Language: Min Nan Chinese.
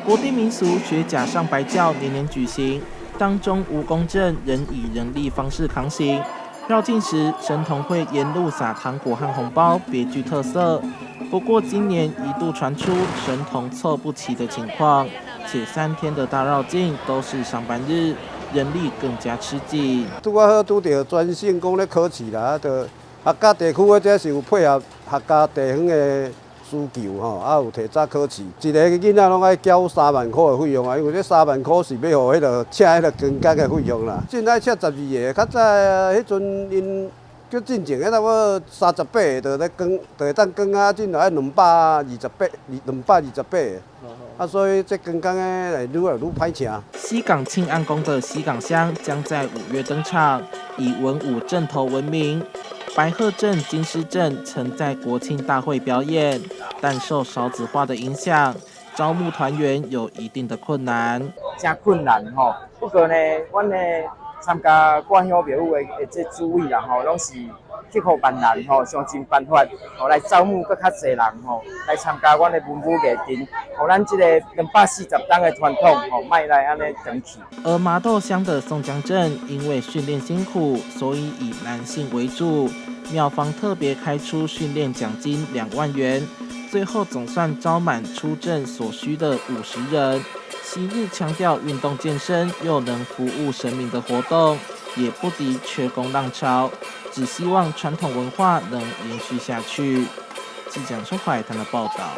國定民俗學甲上白轎年年舉行，當中蜈蚣陣仍以人力方式扛行。繞境時，神童會沿路撒糖果和紅包，別具特色。不過今年一度傳出神童湊不齊的情況，且3天的大繞境都是上班日，人力更加吃緊。拄仔好拄著全省講咧考試啦，就客家地區的這是有配合客家地方的需求吼，啊有提早考試，一个囡仔攏愛繳3萬箍的費用啊，因為這三萬箍是欲予彼个請彼个光工的費用啦。進來請12個，較早彼陣𪜶閣進前，彼差不多38個就咧扛，就會當扛啊，進來愛228，228個。啊，所以這光工的來愈來愈歹請。西港慶安宮的西港香將在5月登場，以文武陣頭聞名。白鶴鎮金獅陣曾在國慶大會表演，但受少子化的影響，招募團員有一定的困難。誠困難吼，不過呢，阮呢參加掛香廟宇的這主委啦吼，攏是克服萬難吼，想盡辦法吼來招募閣較濟人吼來參加阮的文武藝陣，予咱這個240冬的傳統吼，莫來按呢斷去。而麻豆鄉的宋江陣，因為訓練辛苦，所以以男性為主。廟方特別開出訓練獎金2萬元，最後總算招滿出陣所需的50人。昔日強調運動健身又能服務神明的活動，也不敵缺工浪潮，只希望傳統文化能延續下去。記者蘇懷談的報道。